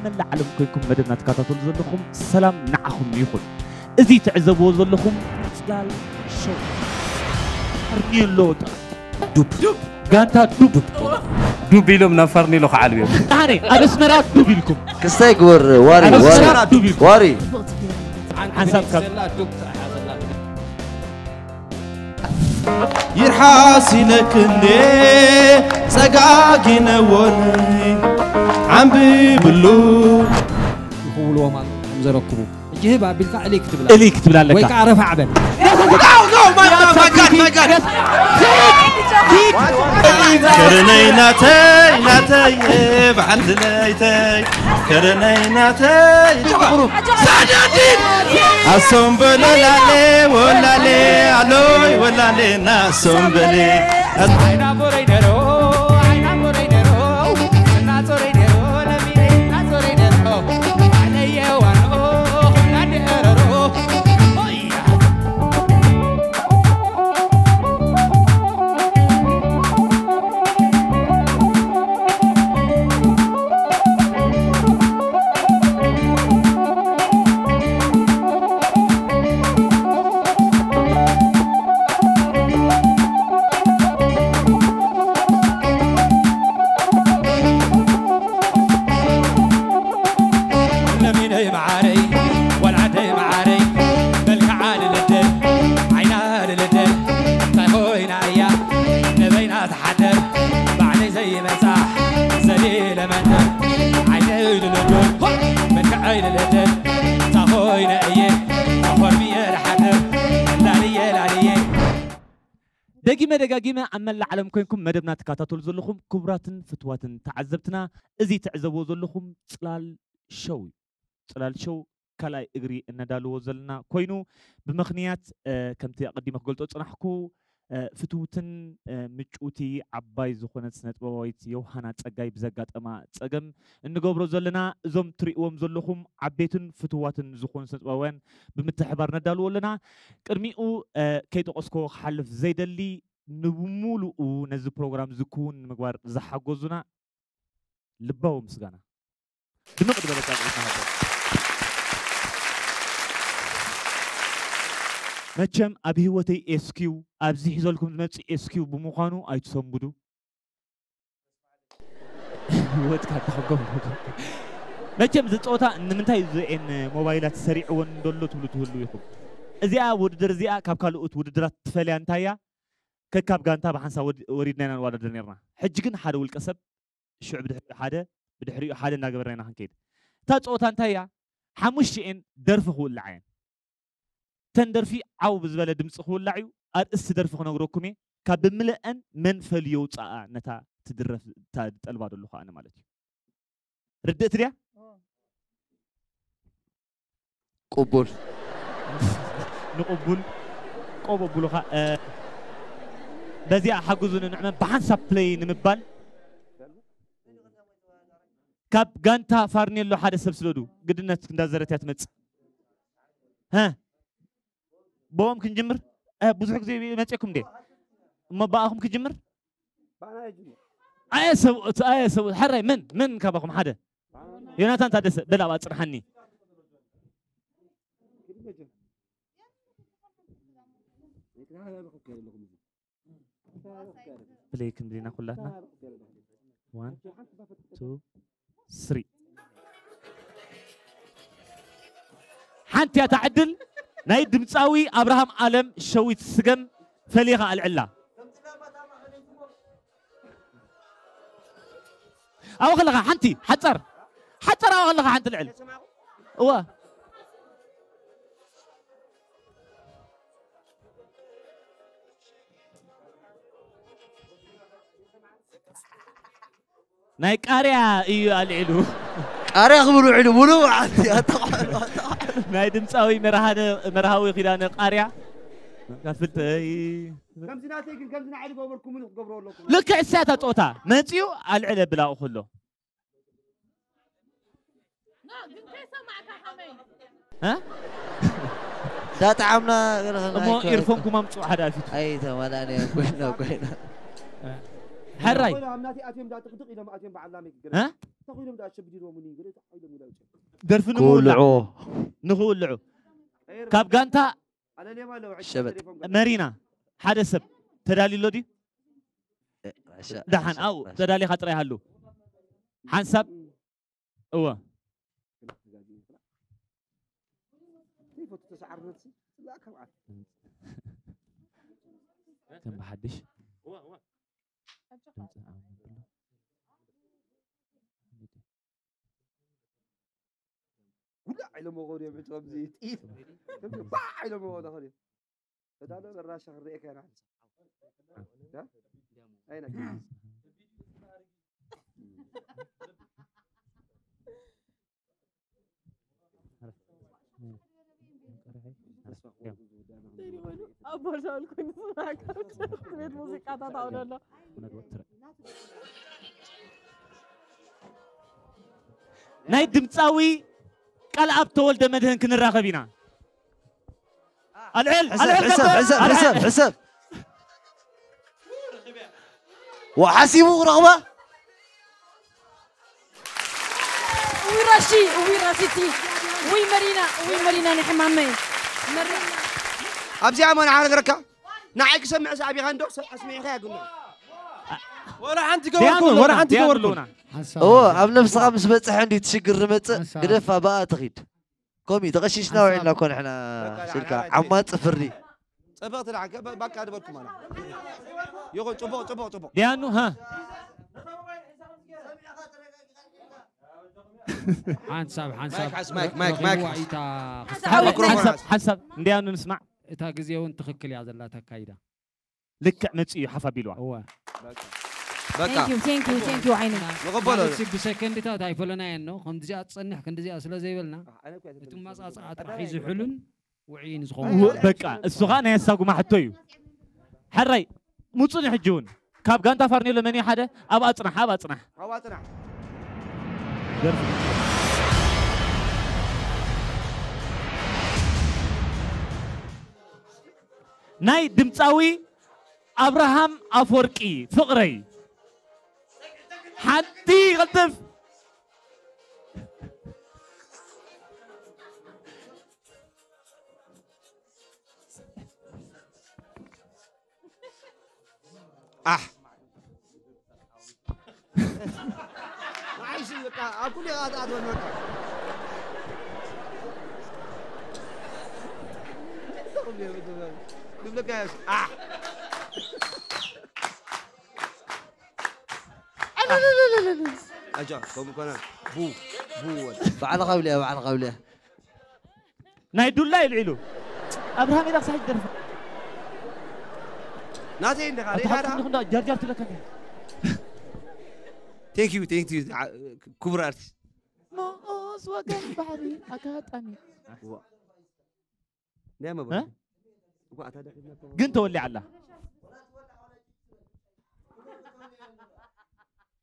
መላእ ዓለም ኮይንኩም መደብና ትከታተሉ ዘለኹም ሰላም ንዓኹም ይኹን። እዚ ትዕዘብዎ ዘለኹም ጽላል ሾው። ኣርኒየሎ ጥራይ። ዱብ። ጋንታ ዱብ። ዱብ ኢሎም ናብ ፋርኔሎ ክዓልቡ እዮም። ኣነ ኣብ ኣስመራ ዱብ ኢልኩም። ክስታይ ግበር ዋሪ፣ ኣብ ኣስመራ ዋሪ። ዱብ ኢልኩም። ዋሪ። ሓንሳብ ካብ ይርሓስ ኢለክንዴ ጸጋጊነዎን ዓንብብሉ። ይኽውልዎም ኣሎ ከም ዘረክቡ። ሕጂ ህብ ኣቢልካ እልይ ክትብል እልይ ክትብል ኣለካ። ወይ ከዓ ረፋዕ በል። ከረነይ ናተይ ናተይ በዓል ድለይተይ ከረነይ ናተይ ሳዳዲን ኣሶም በሎ ላሌ ወላሌ ኣሎይ ወላሌ ናሶም በሌ ደጊመ ደጋጊመ ኣብ መላእ ዓለም ኮይንኩም መደብና ትከታተሉ ዘለኹም ክቡራትን ፍትዋትን ተዓዘብትና፣ እዚ ትዕዘብዎ ዘለኹም ጽላል ሾው እዩ። ጽላል ሾው ካልኣይ እግሪ እነዳልዎ ዘለና ኮይኑ፣ ብምኽንያት ከምቲ ኣቐዲመ ክገልጾ ዝጸናሕኩ ፍትውትን ምጭውቲ ዓባይ ዝኾነት ስነጥበባዊት ዮሃና ጸጋይ ብዘጋጠማ ጸገም እንገብሮ ዘለና፣ እዞም ትርእይዎም ዘለኹም ዓበይትን ፍትዋትን ዝኾኑ ስነጥበባውያን ብምትሕባር ነዳልዎ ኣለና። ቅድሚኡ ከይጠቐስኮ ክሓልፍ ዘይደሊ፣ ንብሙሉኡ ነዚ ፕሮግራም ዝክውን ንምግባር ዝሓገዙና ልባዊ ምስጋና ድምቕ ዝበለ ጻግዒት ንሃቦ። መቸም ኣብ ህይወተይ ኤስኪው ኣብዚ ሒዘልኩም ዝመጽእ ኤስኪው ብምዃኑ ኣይትሰንብዱ። ህይወትካ ተኸገቡ። መቸም እዚ ጸወታ ንምንታይ እዩ ዝኤን ሞባይላት ሰሪዕወን እንደሎ ትብሉ ትህሉ ኢኹም። እዚኣ ውድድር እዚኣ ካብ ካልኦት ውድድራት ትፈልያ እንታይ እያ? ከካብ ጋንታ ብሓንሳብ ወድ- ወሪድና ኢና ንወዳደር ነርና። ሕጂ ግን ሓደ ውልቀ ሰብ ሽዑ ብድሕሪኡ ሓደ ብድሕሪኡ ሓደ እናገበርና ኢና ክንከይድ። እታ ፀወታ እንታይ እያ? ሓሙሽቲኤን ደርፊ ክውልዓ እየን። እተን ደርፊ ዓው ብዝበለ ድምፂ ክውላዕ እዩ። ኣርእስቲ ደርፊ ክነግረኩም እየ። ካብ ብምልአን መን ፈልዮ ውፅኣ ነታ ትድረፍ እታ ዝጠልባ ዘለኹ ኣነ ማለት እዩ። ርድእቲ ድያ? ቅቡል ንቕቡል ቆብ ኣብሉኻ በዚኣ ሓግዙ ንንዕመ ብሓንሳብ ፕለይ ንምባል ካብ ጋንታ ፋርኔሎ ሓደ ሰብ ስደዱ ግድነት እንዳዘረት እያ ትመፅእ ሀ ብኦም ክንጅምር ብዙሕ ግዜ መፅኩም እንዴ እሞ ብኣኹም ክጅምር ኣየ ሰብኡት ኣየ ሰብኡት ሓራይ መን መን ካባኹም ሓደ ዮናታን ታደሰ በል ኣብኣ ፅንሓኒ ፕለይ ክንብል ኢና ኩላትና ዋን ቱ ስሪ ሓንቲ እያ እታ ዕድል ናይ ድምፃዊ ኣብርሃም ኣለም ሸዊት ስገም ፈሊኻ ኣልዕላ ኣብኡ ከለኻ ሓንቲ ሓፃር ሓፃር ኣብኡ ከለኻ ሓንቲ ልዕል እዋ ናይ ቃርያ እዩ ኣልዒሉ ቃርያ ክብሉ ውዒሉ ሙሉ መዓልቲ ናይ ድምፃዊ መርሃዊ ኪዳነ ቃርያ ካፍልተይ ከምዚ ናተይ ግን ከምዚ ንዓይ ዝገበርኩምኒ ክትገብርዎ ኣለኩም ልክዕ እሳያ እታ ፆታ መፂኡ ኣልዕለ ብላኡ ከሎ ዳጣዓምና እሞ ኢርፎንኩም ኣምፅኡ ሓደ ኣፊቱ ኣይተመላነ ኮይና ኮይና ሕራይ ተኺሎም ደኣ ሸብዲሮምኒ፣ ገለ ተዓይሎም ኢላ ውፅእ። ደርፊ ንምውላዕ፣ ክውልዑ። ንኽውልዑ። ካብ ጋንታ ሸበጥ። መሪና ሓደ ሰብ ተዳልዩ ኣሎ ድዩ? ደሓን፣ ኣው ተዳሊኻ ጥራይ ሃሉ። ሓንሳብ፣ እወ። ከም ብሓድሽ ድምፂ ኣመብሎ። ጉዳዕ ኢሎሞ ከዱ እዮም። ሕጂ ከምዚ ጥይት ከምዚ ባዕ ኢሎሞ ከዱ ከዱ እዮም። ተዳሎ በራሻ ክርእየካ ኢና። ኣይነ ኣቦ ሻውል ኮይኑ ዝስማዕ ካብ ቤት ሙዚቃታት ኣውደሎ። ናይ ድምፃዊ ቃልኣብ ተወልደ መድህን ክንራኸብ ኢና። ኣልዕል ሕሰብ ሕሰብ ሕሰብ ሕሰብ ሕሰብ ወሓሲቡ ክረኽባ እዊ ራሺ እዊ ራሲቲ እዊ መሪና እዊ መሪና ንሕማመይ መሪና ኣብዚኣ ሞ ንዓ ነገረካ ንዓይ ክሰምዕ ሰኣቢኻ እንዶ ኣስሚዕኻ ያግኖ ወላ ሓንቲ ገበርኩ ወላ ሓንቲ ገበርኩ እዎ ኣብ ነብስኻ ምስ በፅሐ እንዲ ትሽግር ዝመፅእ ግደፋ ብኣ ትኺድ ኮሚ ተቐሺሽና ውዒልና እኮ ንሕና ስልካ ዓማፂ ፍርዲ ፅብቕቲ ደሓን ባቃ ዝበልኩም ኣላ ይኹን ፅቡቕ ፅቡቕ ፅቡቕ ዲያኑ ሃ ሓንሳብ ሓንሳብ ማይክ ማይክ ማይክ ኢታ ሓንሳብ ሓንሳብ እንዲያኑ ንስማዕ እታ ግዜ እውን ትኽክል እያ ዘላ ተካይዳ ልክዕ መፅኡ እዩ ሓፍ ኣቢልዋ እወ በቃ Thank you, thank you, thank you ዓይነይ። ንቕበሎ ማለት ብሰከንድታት ኣይፈለናየን ነው ከምዚኣ ትፀንሕ ክንዲዚኣ ስለ ዘይበልና እቲ ማፃፃዓ ጥራሕ እዩ ዝሕሉን ውዕይን ዝኸውን በቃ እሱ ኸዓ ናይ ኣሳጉማ ሕቶ እዩ ሕራይ ሙፁኒ ሕጂ እውን ካብ ጋንታ ፋርኔሎ መን እዩ ሓደ ኣብ ኣፅናሕ ኣብ ኣፅናሕ ኣብ ኣፅናሕ ደርፊ ናይ ድምፃዊ ኣብርሃም ኣፈወርቂ ፍቕረይ ሓንቲ ይቐልጥፍ ኣሕ ንዓይሲ በቃ ኣብ ኩሉ ኢኻ ትኣትወኒ በቃ ንብለካ ኣሕ ኣጃ ከምኡ ኮነ ቡ ቡ ወል ባዕልኻ ብልያ ባዕልኻ ብልያ ናይ ዱላ ይልዒሉ ኣብርሃም ኢላ ክሳሕ ይደርፋ ናተይ እንዲኻ ኣታ ሪኢኻ ሓብቲ እንዲኹ እንዳ ጃርጃር ትብለካ እንዲያ ቴንክ ዩ ቴንክ ዩ ክቡር ኣርቲስት ንኡስ ወገን ባሕሪ ኣጋጣሚ ናይ መበ እ? ግን ተወሊዓ ኣላ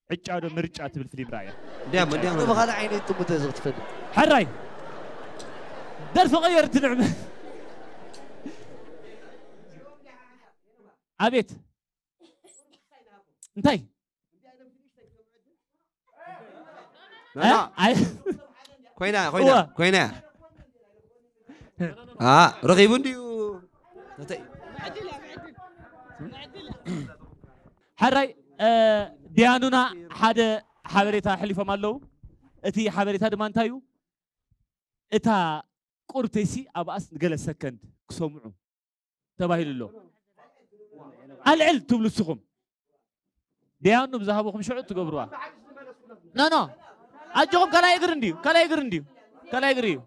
ዕጫ ዶ ምርጫ ትብል ፍሊም ራእያ እንዲያም እንዲያም ብኻልእ ዓይነ ይጥሙተ እዚ ክትፈልጥ ሕራይ ደርፊ ቀየር ትንዕመ ኣቤት እንታይ ኮይና ኮይና ኮይና ረኺቡ እንድዩ ሕራይ ዲያኑና ሓደ ሓበሬታ ኣሕሊፎም ኣለዉ እቲ ሓበሬታ ድማ እንታይ እዩ እታ ቁርተይሲ ኣብኣስ ንገለ ሰከንድ ክሰምዑ ተባሂሉ ኣሎ ኣልዕል ትብሉ እስኹም ደያኑ ብዝሃበኹም ሽዑ ትገብርዋ ኖ ኖ ኣጆኹም ካልኣይ እግሪ እንድዩ ካልኣይ እግሪ እንድዩ ካልኣይ እግሪ እዩ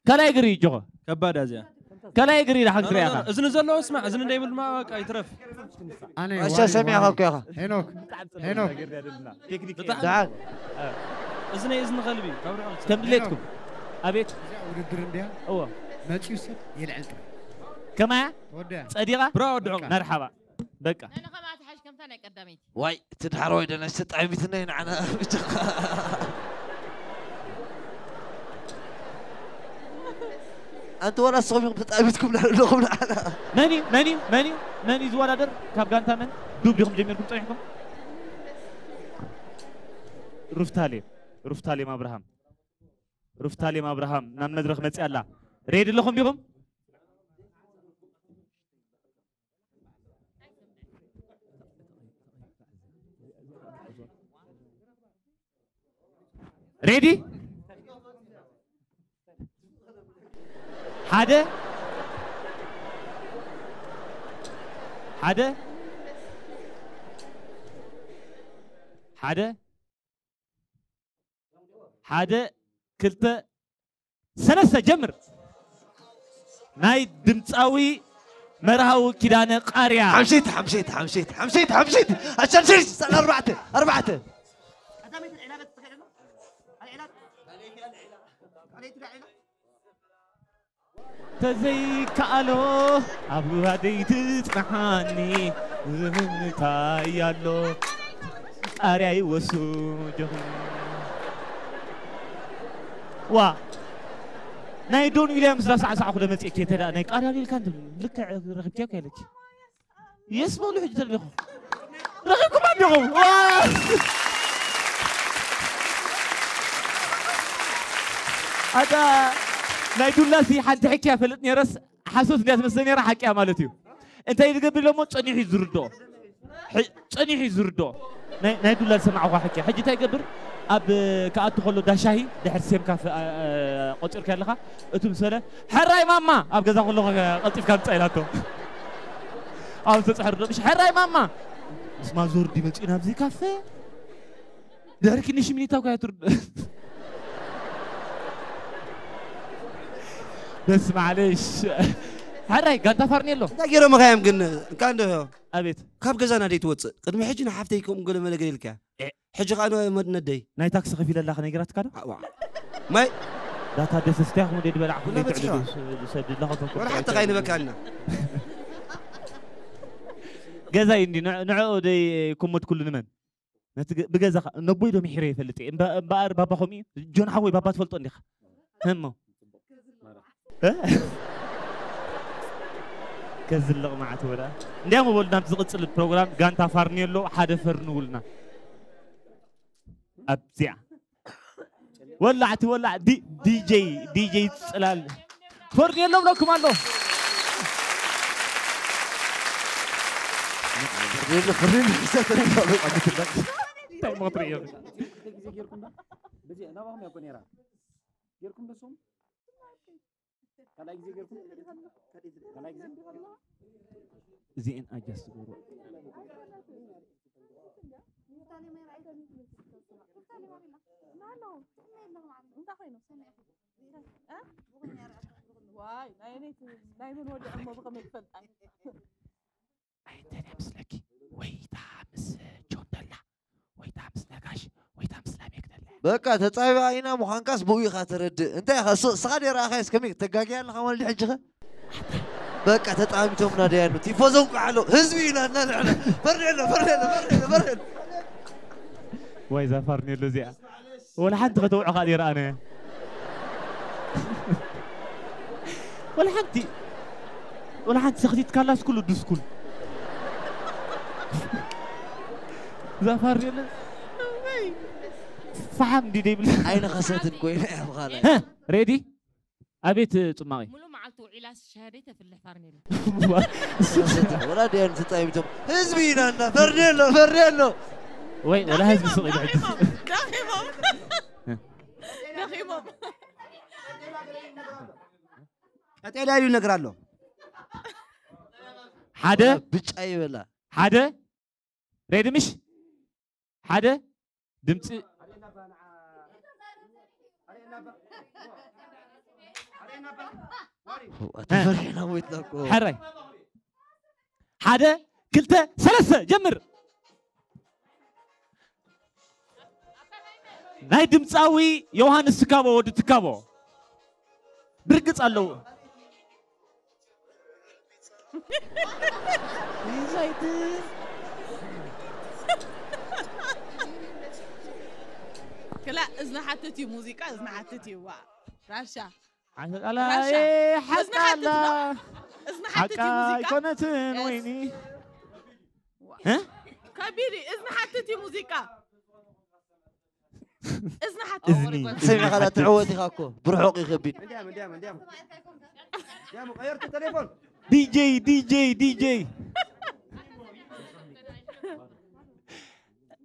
ካልኣይ እግሪ እዩ ጆኸ ከባድ እያ እዚኣ ካልኣይ እግሪ ኢኻ ክትሪኣ ኢኻ እዝኒ ዘለዎ ስማዕ እዝኒ እንደይብል ድማ በቃ ይትረፍ ኣነ እሺ ሰሚዕኻ እኮ ኢኻ ሄኖክ ሄኖክ ደሓን እዝኒ እዝኒ ከልቢ ካብ ርሑቕ ከም ድሌትኩም ኣቤት እዚኣ ውድድር እንድያ እዎ መፂኡ ሰብ የልዕል ጥራይ ከማያ ተወደያ ጸዲቓ ብራ ወድዖ መርሓባ በቃ ኣነ ከምኣ ትሓሽ ከምታ ናይ ቀዳመይቲ ዋይ እቲ ዳሕረዋይ ደናሽ ተጣዕሚትና ኢና ዓና ብቻኻ ኣንቲ ዋላ ንስኹም ኢኹም ተጣቢትኩም ኣለኹም ንዓና መን እዩ መን እዩ መን እዩ መን እዩ ዝወዳደር ካብ ጋንታ መን ዱብ ዲኹም ጀሚርኩም ፀኒሕኩም ሩፍታሌም፣ ሩፍታሌም ኣብርሃም፣ ሩፍታሌም ኣብርሃም ናብ መድረኽ መጽያ ኣላ። ሬዲ ኣለኹም ዲኹም? ሬዲ? ሓደ፣ ሓደ፣ ሓደ፣ ሓደ፣ ክልተ፣ ሰለስተ፣ ጀምር። ናይ ድምፃዊ መርሃዊ ኪዳነ ቃርያ። ሓምሽት፣ ሓምሽት፣ ሓምሽት፣ ሓምሽት፣ ሓምሽት፣ ኣሻንሽት፣ ኣርባዕተ፣ ኣርባዕተ። ተዘይከኣሎ ኣብ ኣደይ ትጽንሓኒ ዝምንታይ ኣሎ? ኣርያይ ወሱ ጆኺ። ዋ፣ ናይ ዶን ዊልያምስ ዳሳዕሳዕኩ ደመጽእኪ፣ ተዳ ናይ ቃርያ ሊልካ እንትን ልክዕ ረኽብኪያ እኮ ያለች። የስ በሉ ሕጂ ተልቢኹ። ረኺብኩም ኣዲኹም። ዋ! ኣታ ናይ ዱላሲ ሓንቲ ሕክያ ፈልጥ ነይረስ ሓሶት እንድያ ትመስለ ነይራ፣ ሓቅያ ማለት እዩ። እንታይ ዝገብር ኢሎሞ ጸኒሑ እዩ ዝርድኦ። ሕ-፣ ጸኒሑ እዩ ዝርድኦ። ናይ፣ ናይ ዱላ ዝሰማዕኳ ሕክያ። ሕጂ እንታይ ይገብር? ኣብ ክኣቱ ከሎ ዳሻሂ ድሕር ሴም ካፈ፣ ኣ-፣ ኣ-፣ ቆጺርካ ኣለኻ። እቱ ምስ በለ፣ "ሕራይ ማማ!" ኣብ ገዛ ከለኹ ቀልጢፍካ ምጻእ ኢላቶ። ኣብ ዝተጽሕር ዶ፣ "ምሽ ሕራይ ማማ!" ምስ ማዞር ድዩ መጺኡ ናብዚ ካፈ? ድሕሪ ክንዲ ሽሚኒታ እኮ እያ ትርድ-፣ በስ ማዕለሽ። ሕራይ ጋንታ ፋርኔሎ። እንታይ ገይሮም ኸያም ግን? እንካ እንዶ ኣቤት። ካብ ገዛና ደይ ትወፅእ። ቅድሚ ሕጂ ንሓፍተይ ከምኡ ገለ መለ ገለ ኢልካ። ኤ። ሕጂ ኸኣ ነ-፣ ነደይ። ናይ ታክሲ ከፊለላ ከነግራትካ ዶ? ኣዋ። ማይ። ዳታ ደሰስቲያ ክሙ ደይ ድበላዕ ኩሉ ኩሉ በፂሕዋ። ትዕድሉ ስ-፣ ሰብ ድለኻ ተንኮል ወላ ሓንቲ ትዕድሉ። ካይንበካና። ገዛይ እንዲ ንዕ-፣ ንዕኡ ደይ ኩሙት ኩሉ ንመን? ነቲ ገ-፣ ብገዛኻ ነቦይ ዶ ምሒረ ይፈልጥ እየ። እምበ-፣ እምበኣር ባባ ከምኡ እዩ። ጆን ሓወይ ባባ ትፈልጦ እንዲኻ? ህሞ። እ? ከዝልቕ መዓት ወላ። እንዲያም በሉ ናብቲ ዝቕጽል ፕሮግራም ጋንታ ፋርኔሎ ሓደ ፈርንውልና። ኣብዚኣ። ወላዕቲ ወላዕ ዲ-፣ ዲጀይ፣ ዲጀይ ጽላል። ፈርኔሎ ብለኩም ኣሎ። ፈርኔሎ፣ ፈርኔሎ፣ እንታይ መቕትሪ እዮም? ግዜ ጌርኩም ዶ? በዚ ናባኹም እያ እኮ ነይራ። ጌርኩም ዶ ሶም? ካልኣይ ግዜ ጌርኩም? ካልኣይ ግዜ? እዚኤን ኣጃስ ትገብሩ። እንታይ ኮይኑ? ዋይ፣ ናይ ነይቲ፣ ናይ መን ወዲ እሞ ብኸመይ ትፈልጣ? ኣይ፣ እንታይ ደኣ ምስለኪ? ወይታ ምስ ጆን ደላ፣ ወይታ ምስ ነጋሽ፣ ወይታ ምስ ላሜክ ደላ። በቃ፣ ተጻቢባ ኢና ምዃንካስ ብኡ ኢኻ ተረድእ። እንታይ ኢኻ፣ ስ-፣ ስኻ ደይ ረኣኻዮስ ከመይ ተጋግያ ኣለኻ ማለት ድዩ ሕጂ ኸ? በቃ፣ ተጻሚቶምና ደያኑ። ቲፎዞ እንቋዕ ኣሎ። ህዝቢ ኢና እናልዕለ። ፈርኔሎ፣ ፈርኔሎ፣ ፈርኔሎ፣ ፈርኔሎ። ዋይ፣ እዛ ፋርኔሎ እዚኣ። ወላ ሓንቲ ከተውዕኻ ደይ ረኣናያ። ወላ ሓንቲ፣ ወላ ሓንቲ ሰኽቲትካላስ ኩሉ ድስኩል። እዛ ፋርኔሎ። ፈሓም እንዲ ደይብላ። ኣይነ ኸሰትን ኮይነ እያ ብኻልኣይ። ሀ፣ ሬዲ? ኣቤት ጽማቒ። ሙሉ መዓልቲ ውዒላ ሻሂ ተፍልሕ ፋርኔሎ። እሱ ወላ ድያን ተጻሚቶም። ህዝቢ ኢና እና ፈርኔሎ፣ ፈርኔሎ። ወይ ወላ ህዝቢ ስቕ ኢሉ ሕጂ። ደኺሞም። ደኺሞም። ቀጤልያ እዩ እነግር ኣሎ። ሓደ። ብጫ ይበላ። ሓደ። ሬዲ ምሽ? ሓደ። ድምፂ። ተፈሪሕና ሞይትና እኮ። ሕራይ። ሓደ፣ ክልተ፣ ሰለስተ፣ ጀምር። ናይ ድምፃዊ ዮሃንስ ትካቦ፣ ወዲ ትካቦ። ብርግፅ ኣለዎ። ይዛይት። ክላ እዝኒ ሓትት እዩ ሙዚቃ፣ እዝኒ ሓትት እዩ። ዋ፣ ራሻ። ዓሰቃላ፣ ራሻ። ኤ፣ እዝኒ ሓትት ሓቃላ። ነው። እዝኒ ሓትት ሓቃ እዩ ሙዚቃ። ኣይኮነትን የስ። ወይኒ። ዋ። እ? ከቢድ እዩ፣ እዝኒ ሓትት እዩ ሙዚቃ። እዝኒ ሓትት እዝኒ። ሰሚዕኻ ዳ ትዕወት ኢኻ እኮ። ብርሑቕ እዩ ከቢድ። እንዲያም፣ እንዲያም፣ እንዲያም። እንዲያም፣ ቀየርቱ ቴሌፎን። ዲጄ፣ ዲጄ፣ ዲጄ።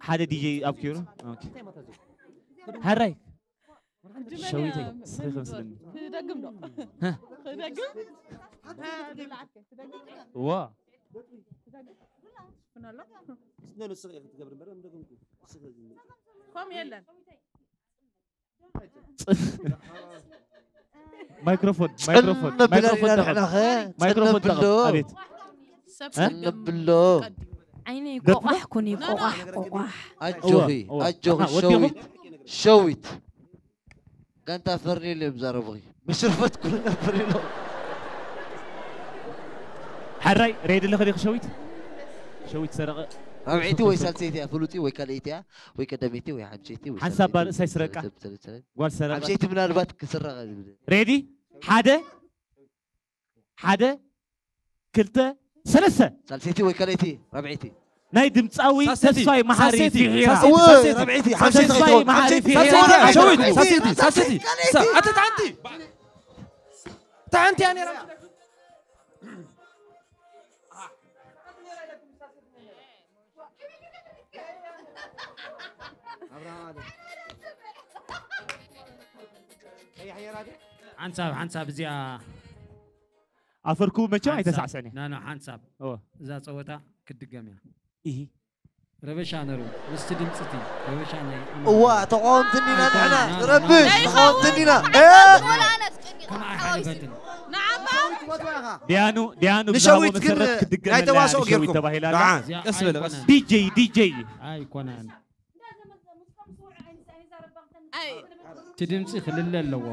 ሓደ ዲጄ ኣብ ኪሮ። ኦኬ። ሓራይ። ሸዊተይ፣ ስኺ ክመስለኒ። ክደግም ዶ? ሀ? ክደግም? ዋ። ሽፍን ኣሎ? ንስኺ ኢኺ ትገብሪ እምበር፣ ምደግምኩ። ንስኺ ከምኡ የለን። ማይክሮፎን፣ ማይክሮፎን፣ ጽን ብለን ማይክሮፎን ኢና ተቐብ-፣ ንሕና ኸ፣ ማይክሮፎን ጽን ተቐብ-፣ ብሎ። ኣቤት። ሰብ እ? ጽን ብሎ። ቀዲሙ። ዓይነይ ገ-፣ ቆቋሕ ኩኒ፣ ቆቋሕ፣ ቆቋሕ። ኣጆኺ፣ እዋ፣ እዋ። ኣጆኺ፣ ኣኻ፣ ወዲኹም? ሸዊት፣ ሸዊት። ጋንታ ፈርኔሎ እዮም ዛረቡኺ። ብሽርፈት ኩሉ ነበር ኢሎም። ሓራይ፣ ሬዲ ኣለኺ ዲኺ ሸዊት? ሸዊት ሰረቐ። ራብዐይቲ ወይ ሳልሰይቲ እያ፣ ፍሉጥ እዩ፣ ወይ ካልኣይቲ እያ፣ ወይ ቀዳመይቲ ወይ ሓምሸይቲ ወይ ሓንሳብ ሳልሰይቲ ባርእሳይ ወይ ስረቃ። ሰብ፣ ሰብ፣ ሰብ። ጓል ሰረቐ። ሓምሸይቲ ምናልባት ክስረቐ ዝብል። ሬዲ? ሓደ፣ ሓደ፣ ክልተ፣ ሰለስተ። ሳልሰይቲ ወይ ካልኣይቲ፣ ራብዐይቲ። ናይ ድምፃዊ ሳልሰይቲ፣ ተስፋይ መሓሪ ሳልሰይቲ፣ ፊሒራ። ሳልሰይቲ፣ እወ፣ ሳልሰይቲ፣ ራብዐይቲ፣ ሳልሰይቲ፣ ሓምሸይቲ ተስፋይ መሓሪ ሳልሰይቲ፣ ፊሒራ። ሳልሰይቲ፣ ሸዊት፣ ሳልሰይቲ፣ ሳልሰይቲ። ሳ-፣ ኣተ ተዓንቲ። ተዓንቲ እያ ነይራ። ሓንሳብ፣ ሓንሳብ እዚኣ ኣፈርኩ መቸም ሓንሳብ። ኣይተሳዕሰኒ። ና፣ ና፣ ሓንሳብ። ኦ። እዛ ጸወታ ክትድገም እያ። ኢሂ። ረበሻ ነሩ፣ ምስቲ ድምፅቲ፣ ረበሻ ናይ ኣማራ። እዋ፣ ተቃወምቲ እንዲና ንሕና፣ ኣይኮነን። ንረብሽ፣ ናይ ተቃወምቲ እንዲና። ሓወይ፣ እ? ወላ ኣነ ኣስጨኒቑ፣ ከም ሓወይሲ። ኣይሓበትን። ንዓማ። ዲያኑ፣ ዲያኑ ብዛዕባ ንሸዊት ግን መሰረት ክትድገመላ ናይ ተዋስኦ ሸዊት ጌርኩም። ተባሂላ ኣላ። ደሓን፣ እዚኣ ቀስ በለ፣ ቀስ። ኣይኮነን። ዲጄ፣ ዲጄ። ኣይኮነን። ኣይ። እቲ ድምፂ ክልለ ኣለዎ።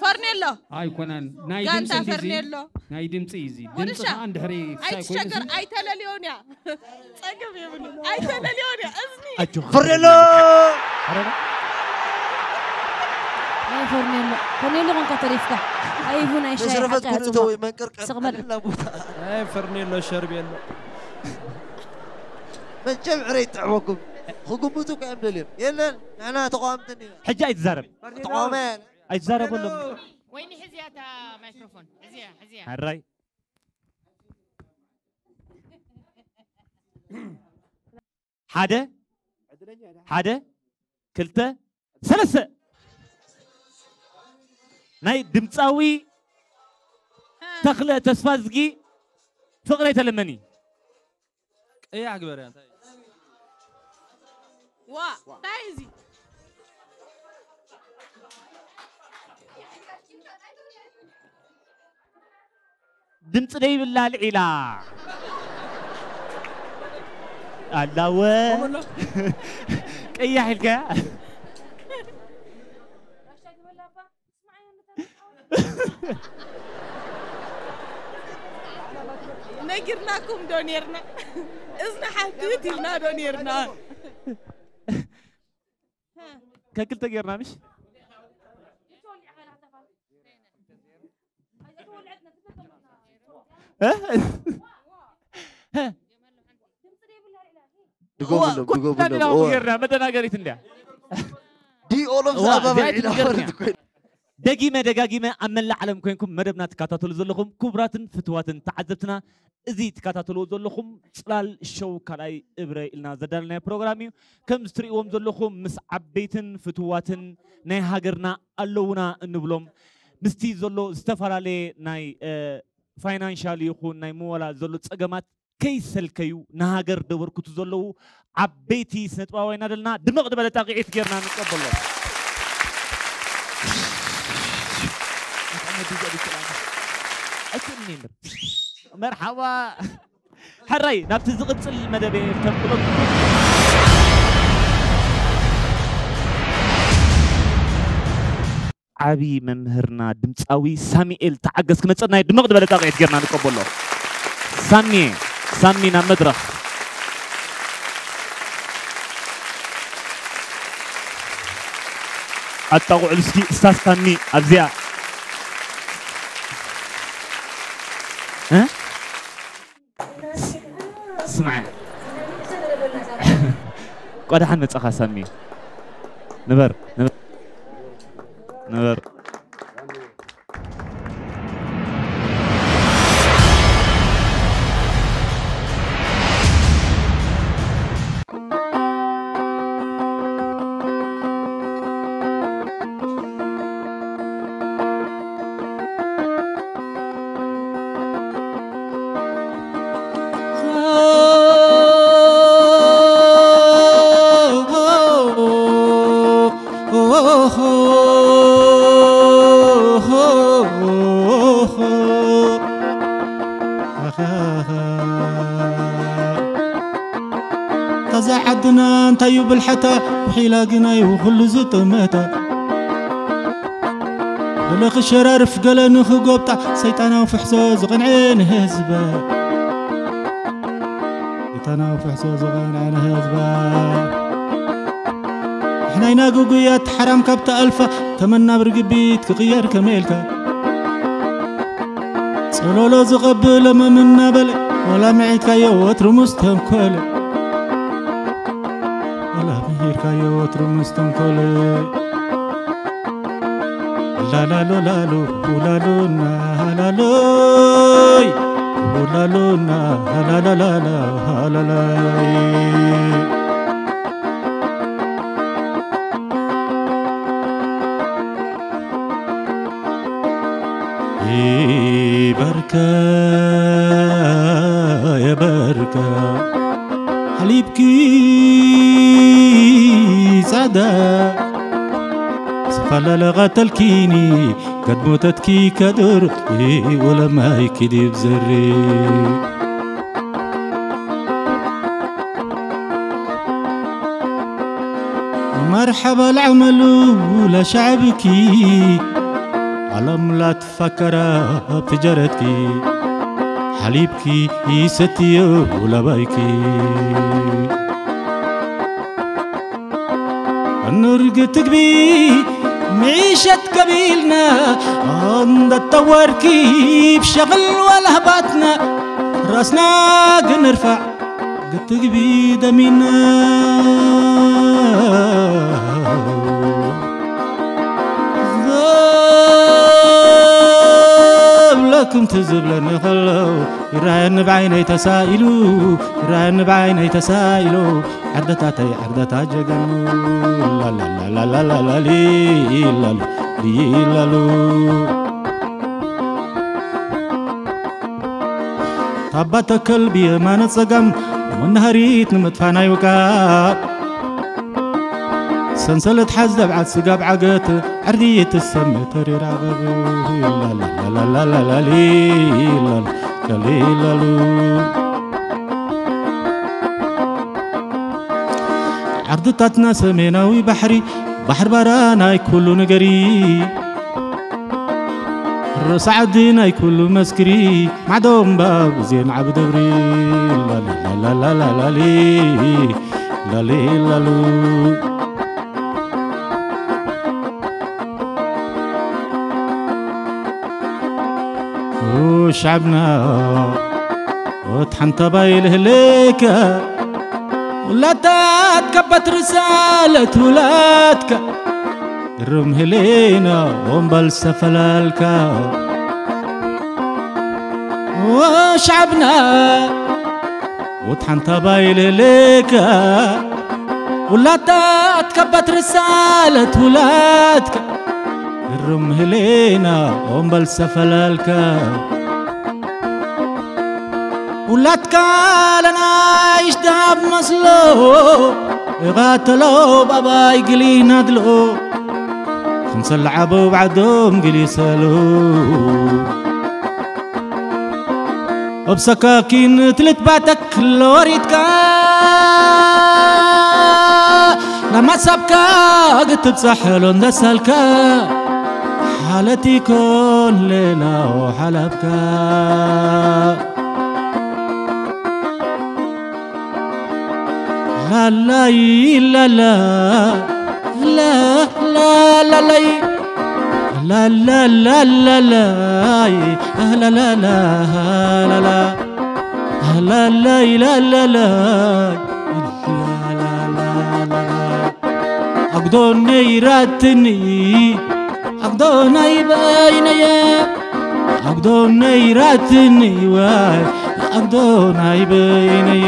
ፈርኔሎ። ኣይኮነን። ናይ ጋንታ ድምፂ እንዲዚ፣ ፈርኔሎ። ናይ ድምፂ እዩ እዚ። ድምፂ ወድሻ፣ ከዓ እንድሕሪ ክሳይ ኮይኑ ኣይትሸገር፣ እዚ ኣይተለልዮን እያ። ጸገም የብሉን። ኣይተለልዮን እያ። እዝኒ። ኣጆኻ። ፈርኔሎ! ኣረ፣ ኣይ ፈርኔሎ። ፈርኔሎ ኮንካ ተሪፍካ። ኣይ ቡን፣ ኣይ ሻይ፣ ንሽረፈት ሓቂ ኩሉ ኣጽዋዕ። ተወይ፣ መንቀርቀር ስቕ በል። ቀሊልና ቦታ። ኣይ ፈርኔሎ ሸርቤሎ። መቸም ዕረ ይጥዕመኩም። ክግምቱ እኮ እዮም ደልዮም። የለን፣ ንሕና ተቃወምቲ እንዲና። ሕጂ ኣይትዛረብ። ተቃዋሚ። ኣይትዛረበሎም። ወይኒ ሕዝያ እታ ማይክሮፎን። ሕዝያ፣ ሕዝያ። ሕራይ። ሓደ፣ ሓደ፣ ክልተ፣ ሰለስተ። ናይ ድምፃዊ ተኽለ ተስፋዝጊ ፍቕረይ ተለመኒ። ቀያሕ ግበርያ፣ እንታይ? ዋ፣ እንታይ እዚ? ድምፂ ደይብላ ልዒላ። ኣላወ። ቆመሎ። ቀያሕ ኢልካ። ነጊርናኩም ዶ ኔርና? እዝና ሓትት ኢልና ዶ ኔርና? ከክልተ ጌርና ምሽ? እ? ድገሙሎም፣ እዋ፣ ድገሙሎም። ኩልና እዋ። ጌርና፣ መደናገሪት እንድያ። ዲ ኦሎም እዋ፣ ዘኣባባ እዚኣ ኢላ ትንገርኛ። ፈርድ ኮይና። ደጊመ ደጋጊመ ኣብ መላእ ዓለም ኮይንኩም መደብና ትከታተሉ ዘለኹም ክቡራትን ፍትዋትን ተዓዘብትና፣ እዚ ትከታተልዎ ዘለኹም ጽላል ሾው ካልኣይ እብረ ኢልና ዘዳለናዮ ፕሮግራም እዩ። ከም እትርእይዎም ዘለኹም ምስ ዓበይትን ፍትዋትን ናይ ሃገርና ኣለዉና እንብሎም ምስቲ ዘሎ ዝተፈላለየ ናይ፣ እ፣ ፋይናንሻል ይኹን ናይ ምወላ ዘሎ ጸገማት ከይሰልከዩ ንሃገር ደበርክቱ ዘለዉ ዓበይቲ ስነጥበባውያን ኣለና። ድምቕ ዝበለ ጣቕዒት ጌርና ንቀበሎም። ኣይኮንን እምበር። መርሓባ። ሕራይ፣ ናብቲ ዝቕጽል መደብ ከንብሎ። ዓቢ መምህርና ድምጻዊ ሳሚኤል ተዓገስ ክመጸና እዩ። ድምቕ ዝበለ ጣቕዒት ጌርና ንቀበሎ። ሳሚየ፣ ሳሚ ናብ መድረኽ። ኣጣቕዑሉ እስኪ እስታዝ ሳሚ ኣብዚኣ። እ? ስማዕ። ቆዳሓን መጻኻ ሳሚ። ንበር፣ ንበር፣ ንበር። እታ ዓድና እንታዩ ብልሓታ፣ ውሒላ ግናዩ ኩሉ ዝጥመታ። ገለ ክሸራርፍ ገለ ንኽጎብጣ፣ ሰይጣናዊ ፍሕሶ ዝቐንዐ ንህዝባ። ሰይጣናዊ ፍሕሶ ዝቐንዐ ንህዝባ። ንሕናይና ግጉያት ሓራም ካብ ተኣልፋ፣ ተመና ብርግቢት ክቕየር ከመይ ኢልካ? ጸሎሎ ዝቐብል መም እናበለ፣ ወላ ምዒትካዮ ወትሩ ምስ ተንኮለ። ወላ ምሂርካዮ ወትሩ ምስ ተንኮለ። ላላሎ ላሎ፣ ኡላሎና ሃላሎይ፣ ኡላሎና ሃላላላላ ሃላላይ። ይበርከ፣ ይበርከ፣ ሓሊብኪ ጻዳ፣ ስፋላለ ቀተልኪኒ፣ ከድሞተትኪ ከድር፣ ወለማይ ኪዲብ ዘሪ። መርሐባ ለዓመሉ ለሻዕብኪ፣ ዓለም ላትፋከራ ኣብቲ ጀረትኪ፣ ሓሊብኪ ይሰትዮ ለባይኪ። ንርግ ትግቢ ምዒሸት ከቢልና፣ እንዳተወርኪ ብሸኽል ወላህባትና፣ ራስና ግን እርፋዕ ግትግቢ ደሚና። ዘብለኩም ትዝብለኒ ከለው፣ ይረኣየኒ ብዓይነይ ተሳኢሉ፣ ይረኣየኒ ብዓይነይ ተሳኢሉ፣ ዓርደታተይ ዓርደታ ጀጋኑ፣ ላላላላላላሊ፣ ላሉ፣ ሊላሉ። ታባ ተከል ብየማነ ጸጋም፣ መናሃሪት ንምጥፋ ናይ ውቃ። ሰንሰለት ሓዝ ደብዓት ስጋብ ዓገት፣ ዕርዲ ትሰሚ ተሪራቐብ። ላላላላላላሊ፣ ላሉ፣ ላሊላሉ። ዓርድታትና ሰሜናዊ ባሕሪ፣ ባሕር ባራ ናይ ኩሉ ነገሪ። ርእሲ ዓዲ ናይ ኩሉ መስክሪ፣ ማዕዶ እምባ ብዜን ዓቢ ደብሪ። ላላላላላሊ፣ ላሊላሉ። ሻዕብና ወት ሓንታ ባይ ልህሌከ፣ ውላታትካ በትሪ ሳለት ውላትካ፣ እርም ህሌና ወንበል ሰፈላልካ። ወሻዕብና ወት ሓንታ ባይ ልህሌከ፣ ውላታትካ በትሪ ሳለት ውላትካ፣ እርም ህሌና ወንበል ሰፈላልካ። ውላትካ ለናይሽ ደሃብ መስሎ፣ ይቓተሎ ባባይ ግሊ ናድሎ፣ ክምሰል ዓበው ብዓዶም ግሊ ሰሉ። ኣብ ሰካኪን ትልት ባተክ ለወሪትካ፣ ለማሳብካ ክትብጻሕ ሎ እንዳሳልካ፣ ሓለት ይኮን ሌላው ሓላብካ። ላላይ ላላ፣ ላ፣ ላ፣ ላላይ። ላላ፣ ላ፣ ላ፣ ላላይ። ላላ፣ ላ፣ ላ፣ ላ። ላላይ፣ ላ፣ ላ፣ ላይ። ላ፣ ላ፣ ላ፣ ላ፣ ላ። ኣግዶ ነይራትኒ ኣግዶ ናይ በይነየ ኣግዶ ነይራትኒ ዋይ ኣግዶ ናይ በይነየ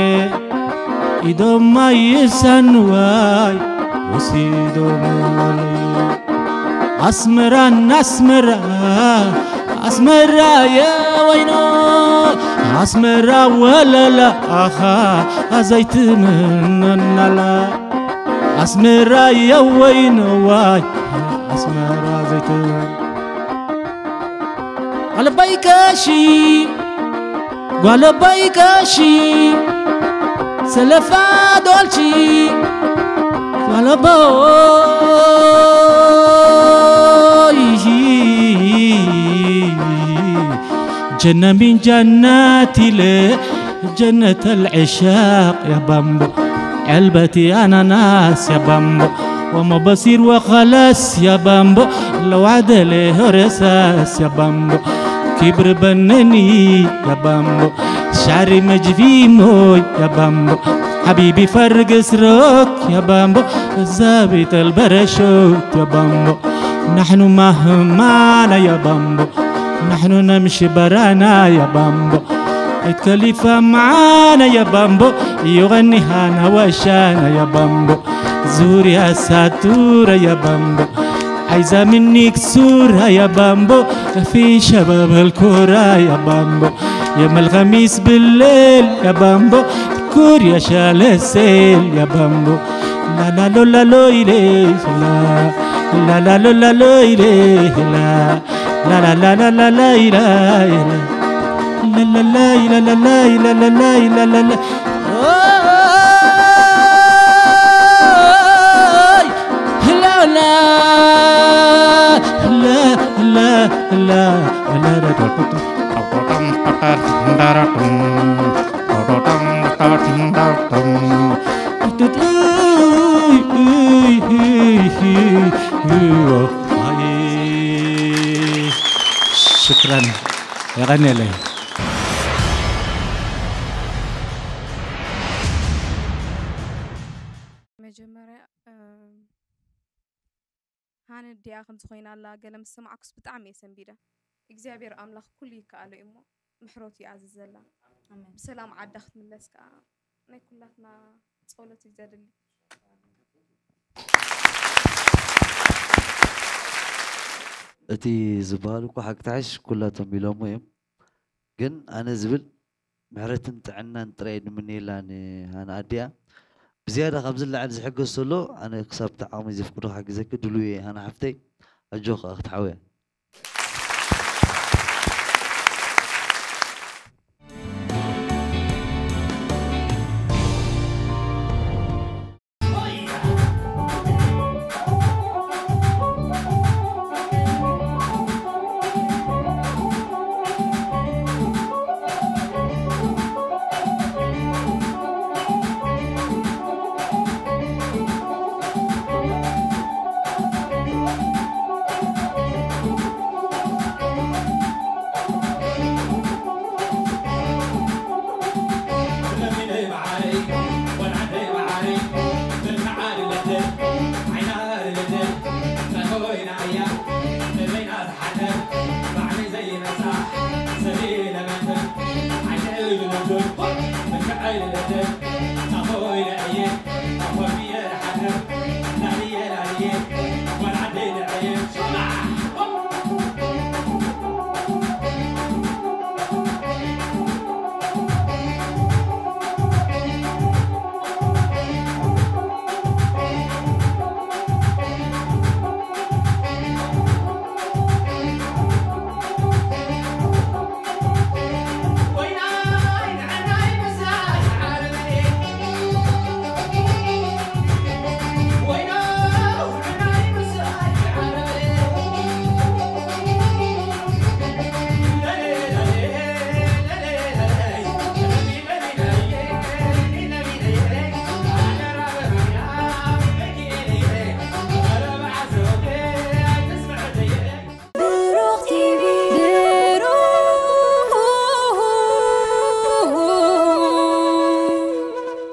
ኢዶማ ይሳንዋይ ወሲዶም ኣስመራን ኣስመራ ኣስመራ የወይኖ ኣስመራ ወለላ ኣኻ ዘይትምነናላ ኣስመራ የወይኖ ዋይ ኣስመራ ዘይትምነ ጓለባይ ቀሺ ጓለባይ ቀሺ ሰለፋ ዶልቺ ጓለባይ ጀነ ሚን ጀናት ኢለ ጀነት ኣልዕሻቅ ያባምቦ ዕልበቲ ኣናናስ ያባምቦ ወመበሲር ወኸለስ ያባምቦ ለዋደለ ሆረሳስ ያባምቦ ኪብር በነኒ ያባምቦ ሻሪ መጅቪሞ ያባምቦ ሓቢቢ ፈርግስ ሮክ ያባምቦ ዛቢጠል በረሾት ያባምቦ ናሕኑ ማህማና ያባምቦ ናሕኑ ነምሺ በራና ያባምቦ ዒድ ከሊፋ መዓና ያባምቦ ዮቐኒሃና ወሻና ያባምቦ ዙርያ ሳቱራ ያባምቦ ዓይዛ ምኒክ ሱራ ያባምቦ ፊ ሸባብ ኣልኮራ ያባምቦ የመልኸሚስ ብሌል ያባምቦ ኩርያ ሻለሴል ያባምቦ ላላሎ ላሎ ኢሌ ላ ላላሎ ላሎ ኢሌ ላ ላላላላላ ኢላ ኢላ ላላላ ኢላ ላላ ኢላ ላላ ኢላ ላላ ሽክራን የቐንየለይ መጀመርያ ሃነ ዲኣ ከምዚ ኮይና ኣላ ገለ ምስ ሰማዕኩስ ብጣዕሚ እየ ሰንቢደ እግዚኣብሔር ኣምላኽ ኩሉ ይከኣሎ እዩ እሞ ምሕረቱ ይኣዝዘላ ብሰላም ዓዳ ክትምለስ ከዓ ናይ ኩላትና ጸሎት እዩ ዘድሊ እቲ ዝበሃል እኮ ሓቂ ተሓሽ ኩላቶም ኢሎሞ እዮም ግን ኣነ ዝብል ምሕረትን ጥዕናን ጥራይ ንምነየላ ንሃና ኣዲኣ ብዝያዳ ካብ ዝለዓል ዝሕገዝ ዘሎ ኣነ ክሳብ እቲ ዓቕሚ ዘፍቅዶ ክሕግዘኪ ድሉው እየ ሃና ሓፍተይ ኣጆ ከዓ ክትሓውያ